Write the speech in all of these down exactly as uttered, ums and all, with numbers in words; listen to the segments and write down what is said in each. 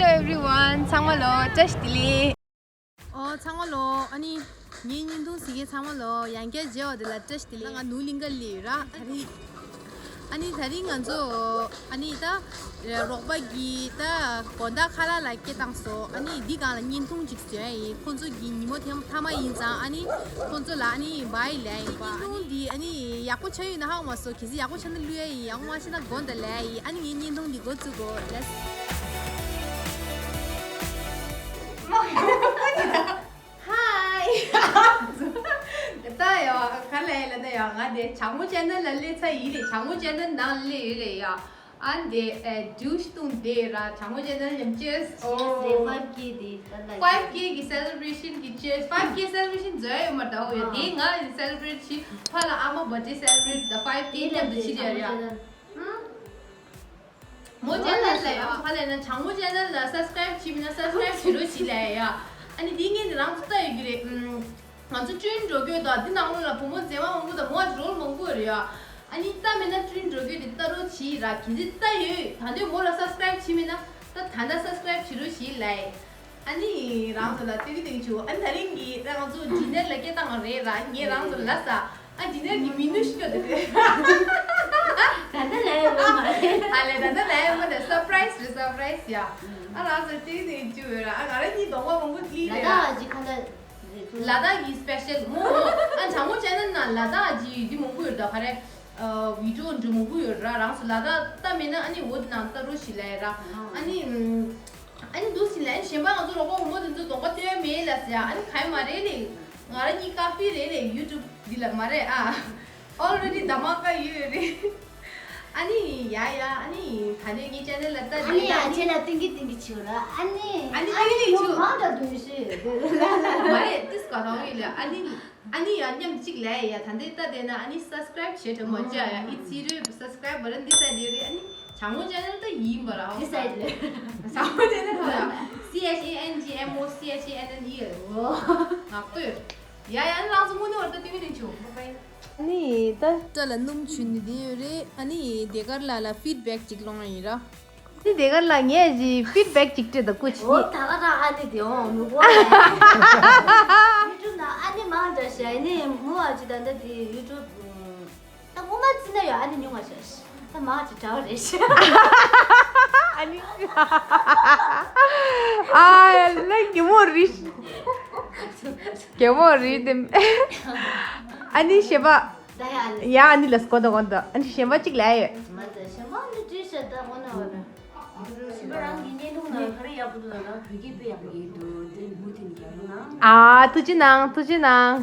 Hello everyone. ཚང་མ་ལོ་བཀྲ་ཤིས་བདེ་ལེགས། ཨོ་ཚང་མ་ལོ། ཨ་ནི་ངའི་བརྙན་ཐུང་གཟིགས་མཁན་ཚང་མ་ལོ་ཡང་བསྐྱར་མཇལ་བ་དེ་ལ་བཀྲ་ཤིས་བདེ་ལེགས། ང་ནོར་གླིང་ཁ་སླེབས་ཡོད་ར། ཨ་ནི་ཨ་ནི་དེ་རིང་ང་ཚོ་ཨ་ནི་ད་རོགས་པ་གི་ད་དགོང་དག་ཁ་ལག་ལ་སྐད་བཏང་སོང་། ཨ་ནི་འདི་སྒང་ལ་བརྙན་ཐུང་ཅིག་བཟོས་ཡིན། ཁོང་ཚོ་གི་ཉིན་མོ་ཐེངས་མཐའ་མ་ཡིན་ཙང་། ཨ་ནི་ཁོང་ཚོ་ལ་ཨ་ནི་བའི་ལབ་ཡིན་པ། བརྙན་ཐུང་འདི་ཨ་ནི་ཡག་པོ་ཆགས་ཡོད་ན་ཧ་གོ་མ་སོང་། གལ་སྲིད་ཡག་པོ་ཆགས་ན་བླུག་ཡ་ཡིན། ཡག་པོ་མ་ཆགས་ན་དགོངས་དག་ལབ་ཡ་ཡིན། ཨ་ནི་ངའི་བརྙན་ཐུང་འདི་འགོ་བཙུགས་གོ། Let's Hi. ད་ཡ་ག་ལ་ཡ་ལ་ད་ཡ་ང་དེ་བྱང་མོ་ཅེ་ནལ་ལ་སླེབས་ཚར་ཡིན་རེད། བྱང་མོ་ཅེ་ནལ་ནང་སླེབས་ཡོད་རེད་ཡ། ཨ་འདི་ཨེ་ཌུ་ཤི་ཏུང་དེ་ར་བྱང་མོ་ཅེ་ནལ་ཉམས་ཅེས། ཨོ། Cheers. Five K དེ་ད་ལ། Five K གི་celebration གི་cheers། Five K celebration བཟོས་ཡོད་མ་རེད། ཨོ་ཡ། དེ་ང་celebrate བྱས། ཕར་ལ་ཨ་མ་birthday celebrate། ད་five K མཉམ་དུ་བྱེད་ཡ་རེད་ཡ། མོ་ཅེ་ནལ་ལ་ཡ། ཕ་ལས་ན་བྱང་མོ་ཅེ་ནལ་ལ་subscribe བྱས་མེད་ན་subscribe བྱེད་རོགས་བྱེད་ལབ་ཡ། ཨ་ནི་དེ་ངས་ནི་རང་ཚོ་ལྟ་ཡོད་ཀྱི་རེད། ཨམ། ང་ཚོ་བསྐྲུན་འགྲོ་གི་ཡོད་ད། འདི་ནང་ལོགས་ལ་བུ་མོ་མཛེས་མ་མང་པོ་དང་མོ་ཨ་ཅེ་རོལ་མང་པོ་ཡོད་རེད་ཡ། ཨ་ནི་ལྟ་མེད་ན་བསྐྲུན་འགྲོ་གི་ཡོད་དེ་ལྟ་རོགས་བྱེད་ར། གལ་སྲིད་ལྟ་ཡོད། ད་དུང་མོ་ལ་subscribe བྱས་མེད་ན་ད་ད་ལྟ་subscribe བྱེད་རོགས་བྱེད་ལབ་ཡ། ཨ་ནི་རང་ཚོ་ལ་སྟོན་གི་སྟོན་གི་བྱེད། ཨ་ནི་དེ་རིང་གི་ད་ང་ཚོ་dinner ལ་སྐད་བཏང་བ་རེད་ར། ངས་རང་ཚོ་ལ་ལབ་ས། ཨ་dinner གི་menu ཞིག་སྐྱོ་འདུག་གས། ད་ལྟ་ལས་ཡོད་མ་རེད། ཨ་ལས་ད་ལྟ་ལས་ཡོད་མ་རེད། surprise རེད། surprise ཡ། ཨ་རང་ཚོ་སྟོན་གི་སྟོན་གི་བྱེད་ཡོད་ར། ཨ་ང་རང་གཉིས་གདོང་པ་མང་པོ་ལི་ལ་རེད། ད་ཨ་ཅི་ཁ་ལ་རེད་ཚོ། ལ་དྭགས་ཀྱི་special མོ་མོ། ཨ་བྱང་མོ་ཅེ་ནལ་ནང་ལ་དྭགས་ཀྱི་འདི་མང་པོ་ཡོད་ད། ག་རེ། ཨ་video འདྲ་མང་པོ་ཡོད་ར། རང་ཚོ་ལ་དྭགས་ལྟ་མེད་ན་ཨ་ནི་འོ་དེ་ནང་ལྟ་རོགས་བྱེད་ལབ་ཡ་ར། ཨ་ནི་ཨ་ནི་འདུག་སེ་ལབ་ཡ། གཞན་པ་ང་ཚོ་རོགས་པ་བུ་མོ་དེ་ཚོ་གདོང་པ་སྟོན་མེད་ལབ་ཟེར་ཡ། ཨ་ནི་ག་ཡེ་མ་རེད་ལེ། ང་རང་གཉིས་ཀ་ཕི་རེད་ལེ། YouTube འདི་ལ་མ་རེད་ཨ། already དམག་ཀ་ཡོད་རེད། ཨ་ནི་ཡ་ཡ། ཨ་ནི་ད་ནས་ངའི་channel ལ་ལྟ། ཨ་ནི་ཡ་ཁྱེད་ལ་སྟོན་གི་སྟོན་གི་བྱེད་ར། ཨ་ནི་ཨ་ནི་ཨ་ནི་ཡ་ཁྱོད་མང་དྲགས་འདུག་ཤི། མ་རེད། ཏིས་ག་ཐང་ཡོད་ལེ། ཨ་ནི་ཨ་ནི་ཡ་མཉམ་གཅིག་ལས་ཡ། ད་འདི་ལྟ་བསྡད་ན་ཨ་ནི་subscribe བྱེད་ཐུབ་མ་བྱ་ཡ། ཨི་ཚི་རེད། subscribe button འདི་སའི་རེད། ཨ་ནི་བྱང་མོ་channel ད་ཡིན་པ་ར། འདི་སའི་རེད། བྱང་མོ་channel ད་ཡ། C H A N G M O C H A N N E ངག་ཏོ་ཡོད། ཡ་ཡ། ཨ་ནི་རང་ཚོ་དངོས་གནས་བར་ད་ལྟོས་མེད་རིང་ཆུ། ཨ་ནི་ད་སྐྲ་ལ་སྣུམ་བྱུགས་ནི་དེ་ཡོད་རེད། ཨ་ནི་ཟློས་གར་ལགས་ལ་feedback ཅིག་སློང་ཡ་ཡིན་ར། ནི་དེ་ག་ལ་ངས་ཀྱི་feedback ཅིག་སྤྲད་དང་སྐུ་མཁྱེན། འོ་ད་ག་རང་ཨ་ནི་དེ་འོང་མི་གོ་ཡ། YouTube ནང་ཨ་ནི་མང་དྲགས་ཤག་ནི་མོ་ཨ་ཅི་ད་ལྟ་དེ་YouTube ད་སྔོན་མ་རྩི་ན་ཡོད། ཨ་ནི་ཉུང་བ་ཤག་ད་མང་ཅིག་དྲགས་རེད་ཤག་ཨ་ནི་ཨ་ལ་གད་མོ་རེད། གད་མོ་རེད་དེ། ཨ་ནི་ཞེས་པ། ད་ཡ་ཨ་ནི། ཡ་ཨ་ནི་ལ་སྐོར་དང་གོ་འདུག་ཨ་ནི་ཞེས་པ་གཅིག་ལ་ཡོད། མ་ད་ཞེས་པ་ནི་བྲིས་ཤག་ད་འོ་ན་འོ་ན། ཞིམ་པ་རང་གི་བརྙན་ཐུང་ནང་ག་རེ་ཡག་པོ་འདུག་ལབ་ན་བོད་སྐད་དཔེ་ཡག་པོ་ཡོད་འདུག་དེ་མུ་མཐུད་ནས་རྒྱག་རོགས་གནང་། ཨ་ཐུགས་རྗེ་གནང་། ཐུགས་རྗེ་གནང་།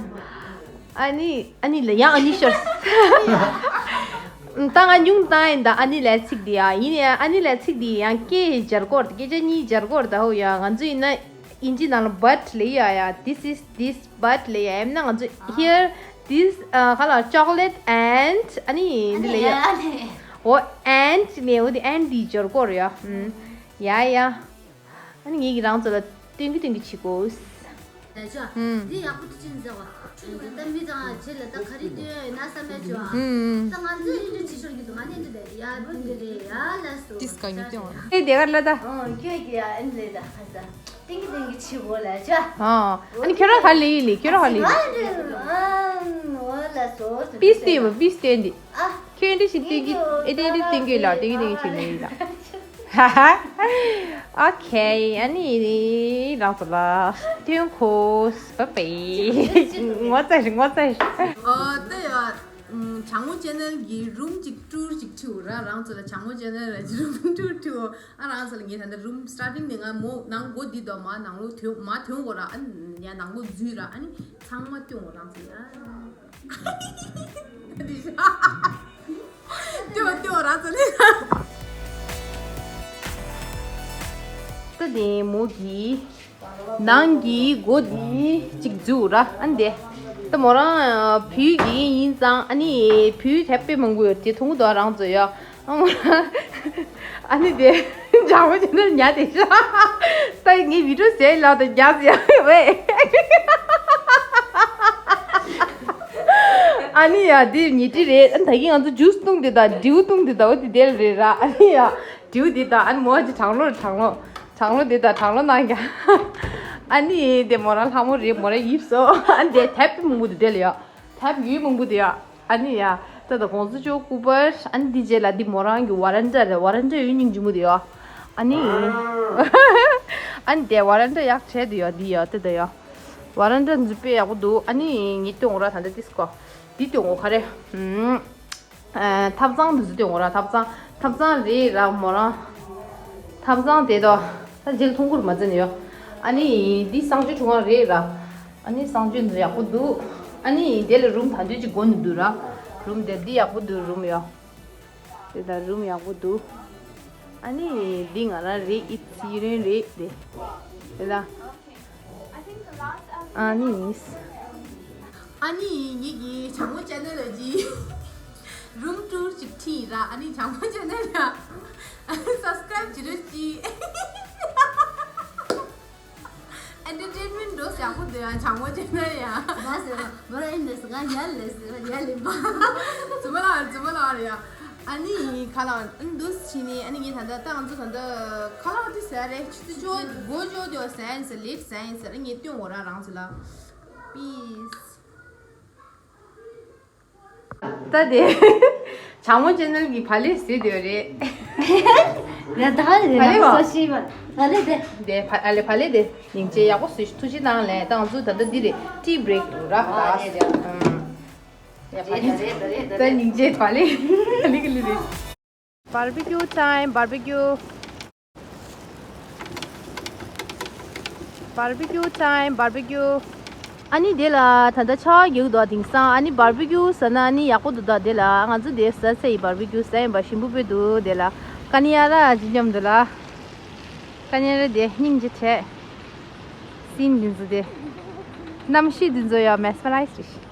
ཨ་ནི་ཨ་ནི་ལ་ཡང་ཨ་ནི་ཤོར། ད་ང་ཉུང་བཏང་ཡིན་ད། ཨ་ནི་ལ་ཚིག་འདི་ཡ་ཡིན་ཡ། ཨ་ནི་ལ་ཚིག་འདི་ཡང་སྐད་སྦྱར་སྐོར་སྐད་ཆ་གཉིས་སྦྱར་སྐོར་ད་ཧོ་ཡ། ང་ཚོ་ཡིན་ན་ཨིན་ཇི་ནང་ལ་but ལབ་ཡ་ཡ། This is this but ལབ་ཡ། ཡིན་ན་ང་ཚོ་here this ཨ་ག་ལ་chocolate and ཨ་ནི་འདི་ལབ་ཡ། ཨ་ནི་ཨོ་and ནས་འོ་དེ་and འདི་སྦྱར་སྐོར་ཡ། ཡ་ཡ། ཨ་ནི་ངེད་ཀྱིས་རང་ཚོ་ལ་སྟོན་གི་སྟོན་གི་བྱེད་དགོས། ད་ཅོ། ཨུམ། འདི་ཡག་པོ་འདུག་ཅེས་ཟེར་བ། ཁྱོད་ཀྱིས་ད་མི་དང་བྱེད་ལ་ད་ག་རེ་སྟོན་ཡོད་ན་བསམ་ཡ་ཅོ། ཨུམ། ད་ང་ཚོས་ཨིན་ཇི་ཤོར་གྱི་འདུག་ང་ནི་འདི་ལས་ཡ་འདི་འདི་རེད་ཡ་ལ་སོ། ཏིས་ཀ་ཉི་སྟོན་བ། ཨེ་དེ་གར་ལ་ད། ཨོ་ཁྱོད་ཀྱིས་ཡ་ཨིན་ལེ་ད་ཁ་ས། སྟོན་གི་སྟོན་གི་བྱེད་དགོས་ལ་ཅོ། ཨ་ནི་ཁྱོད་རང་ག་ལེ་ཡིན་ལེ། ཁྱོད་རང་ག་ལེ་ཡིན། ཨ་ནི་ཨོ་ལ་སོ། པིས་སྟོན་བ་པིས་སྟོན་འདི། ཨ། ཁྱོད་འདི་ཞིག་སྟོན་གི། ཨེ་དེ་འདི་སྟོན་གི་ལ་སྟོན་གི་སྟོན་གི་བྱེད་ངེས་ཡིན་ལ། ཨོ་ཁེ། ཨ་ནི་རང་ཚོ་ལ་སྟོན་གོ། བའི་བའི། ངོ་ཚ་ཞིག་ངོ་ཚ་ཞིག་ཨོ་ད་ཡ། བྱང་བུ་ཅེ་ནལ་གྱི་རུམ་གཅིག་ཊུར་གཅིག་ཁྲིད་འོ་ར། རང་ཚོ་ལ་བྱང་བུ་ཅེ་ནལ་ལ་རུམ་ཊུར་ཁྲིད་འོ། ཨ་རང་ཚོ་ལ་ངས་ད་ལྟ་རུམ་སི་ཊར་ཊིང་ནས་ང་མོ་ནང་སྒོ་འདི་དོ་མ་ནང་ལོགས་ཐོན་མ་ཐོན་གོ་ར། ཨ་ནི་ཡ་ནང་ལོགས་འཛུལ་ར། ཨ་ནི་ཚང་མ་སྟོན་འོ་རང་ཚོ་ལ། ལྟོས་ལྟོས་རང་ཚོ་ལ། ད་དེ་མོ་གི་ནང་གི་སྒོ་འདི་གཅིག་འཛུལ་ར། ཨ་ནི་དེ་ད་མོ་རང་བོད་ཀྱི་ཡིན་ཙང་། ཨ་ནི་བོད་དེ་དཔེ་མང་པོ་ཡོད་དེ་མཐོང་གི་འདུག་རང་ཚོ་ཡ། ཨ་ནི་དེ་འཇག་པ་ཅན་ཉ་དེ་ཤ། ད་ངའི་བི་ཌིའོ་ཟེར་ལ་ད་ཉ་ཟེར་ཡ་བས། ཨ་ནི་ཡ་དེ་ཉལ་ཁྲི་རེད། ཨ་ནི་ད་གིན་ང་ཚོ་ཇུས་བཏུང་དེ་དང་དྲེའུ་བཏུང་དེ་དང་འོ་དེ་དེ་རེད་ར། ཨ་ནི་ཡ་དྲེའུ་དེ་དང་ཨ་ནི་མོ་ཅི་གྲང་ལོ་གྲང་ལོ། གྲང་ལོ་འདི་དང་གྲང་ལོ་གནང་རྒྱ། ཨ་ནི་དེ་མོ་རང་ལྷ་མོ་རེད། མོ་རང་ཡིབ་སོ། ཨ་ནི་དེ་ཐེབ་མང་པོ་འདུག་དེ་ལ་ཡ། ཐེབ་ཡོད་མང་པོ་འདུག་ཡ། ཨ་ནི་ཡ། ད་ད་གོང་ས་མཆོག་སྐུ་པར། ཨ་ནི་འདི་རྗེས་ལ་འདི་མོ་རང་གི་ཝ་རན་ཏྲ་རེད། ཝ་རན་ཏྲ་ཡོད་སྙིང་རྗེ་མོ་འདུག་ཡ། ཨ་ནི། ཨ་ནི་དེ་ཝ་རན་ཏྲ་ཡག་བྲལ་འདུག་ཡ། འདི་ཡ་དེ་ད་ཡ། ཝ་རན་ཏྲ་འཛུལ་དཔེ་ཡག་པོ་འདུག་ཨ་ནི་ངས་སྟོན་འོ་ར། ད་འདི་ཏིས་ཀོ། འདི་སྟོན་འོ་ག་རེ། ཨུམ། ཨ། ཐབ་ཚང་དུ་ཟེར་དུས་ངོ་ར་ཐབ་ཚང་། ཐབ་ཚང་རེད་ར་མོ་རང་། ཐབ་ཚང་དེ་དོ། ད་རྗེས་ལ་མཐོང་གུར་མ་བཙལ་ནས་ཡོད། ཨ་ནི་འདི་གསང་སྤྱོད་ཁྲུང་ཁང་རེད་ར། ཨ་ནི་གསང་སྤྱོད་འདི་ཡག་པོ་འདུག་ཨ་ནི་དེ་ལ་རུམ་ད་འདོད་ཅིག་དགོས་ནི་འདུག་ར། རུམ་དེ་འདི་ཡག་པོ་འདུག་རུམ་ཡོད། དེ་ད་རུམ་ཡག་པོ་འདུག་ཨ་ནི་འདི་ང་རང་རེད། ཨི་ཚི་ཡི་རེན་རེད་དེ། དེ་ད། ཨ་ནི། ཨ་ནི་ངེད་ཀྱི་བྱང་མོ་ཅེ་ནལ་ལ་ཅིག་རུམ་ཊུར་ཅིག་ཁྲིད་ར། ཨ་ནི་བྱང་མོ་ཅེ་ནལ་ལ་སབ་སི་ཀ་རེབ་བྱེད་རོགས་གྱིས། ཨེན་ཊར་ཊེན་མེན་ཊི་འགྲོ་ཡག་པོ་འདུག་ཡ། བྱང་མོ་ཅེ་ནལ་ལ་ཡ། ང་ཟེར་བ་ར་ཨིན་ནས་ང་ཡ་ལས་ཟེར་བ་ཡ་ལས་པ། ཛུ་མ་ལ་ཛུ་མ་ལ་རེད་ཡ། ཨ་ནི་ཁ་ལག་ཨ་ནི་འདུག་བྱས་ནས། ཨ་ནི་ངས་ད་ལྟ་ད་ང་ཚོ་ད་ལྟ་ཁ་ལག་དེ་ཟ་རེད། ཆུ་ཚོད་བཅོ་ལྔ་བཅོ་བདུན་ཟ་ཡིན་ཟེར། ལེ་ཊི་ཟ་ཡིན་ཟེར། ངས་སྟོན་འོ་ར་རང་ཚོ་ལ། པིས། ད་དེ་བྱང་མོ་ཅེ་ནལ་གྱི་བག་ལེབ་ཟེར་དེ་རེད། ཡ་ད་ག་རེད། བག་ལེབ་བ། སོ་ཤི་བ། བག་ལེབ་དེ། དེ་བ་ཨ་ལེ་བག་ལེབ་དེ་སྙིང་རྗེ། ཡག་པོ་བཟོས་ཤིག་ཐུགས་རྗེ་གནང་ལེ། ད་ང་ཚོ་ད་ལྟ་འདི་རེད། ཊི་བྷི་རེག་ར། ཨ་རེད་རེད། ཡ་བག་ལེབ་རེད་རེད་རེད། ད་སྙིང་རྗེ་བག་ལེབ་ལི་གི་ལི་རེད། Barbecue time, barbecue. Barbecue time, barbecue. ཨ་ནི་དེ་ལ་ད་ལྟ་ཆར་པ་རྒྱག་འདུག་དེང་སང་ཨ་ནི་བར་བི་ཀྱུ་ཟ་ན་ཨ་ནི་ཡག་པོ་འདུག་ད་དེ་ལ་ང་ཚོ་དེ་ཟ་ཚེ་ཡི་བར་བི་ཀྱུ་ཟ་ཡིན་པ་ཞིམ་པོ་དཔེ་འདུག་དེ་ལ་ཀ་ནི་ཡ་ར་ཅི་མཉམ་འདུག་ལ། ཀ་ནི་ཡ་ར་དེ་སྙིང་རྗེ་བྲལ། སིན་འདི་ཚོ་དེ། གནམ་གཤིས་འདི་ཚོ་ཡང་མེ་སི་མ་ར་ཡིས་རེད།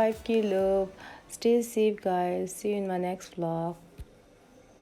Five K love. Stay safe, guys. See you in my next vlog.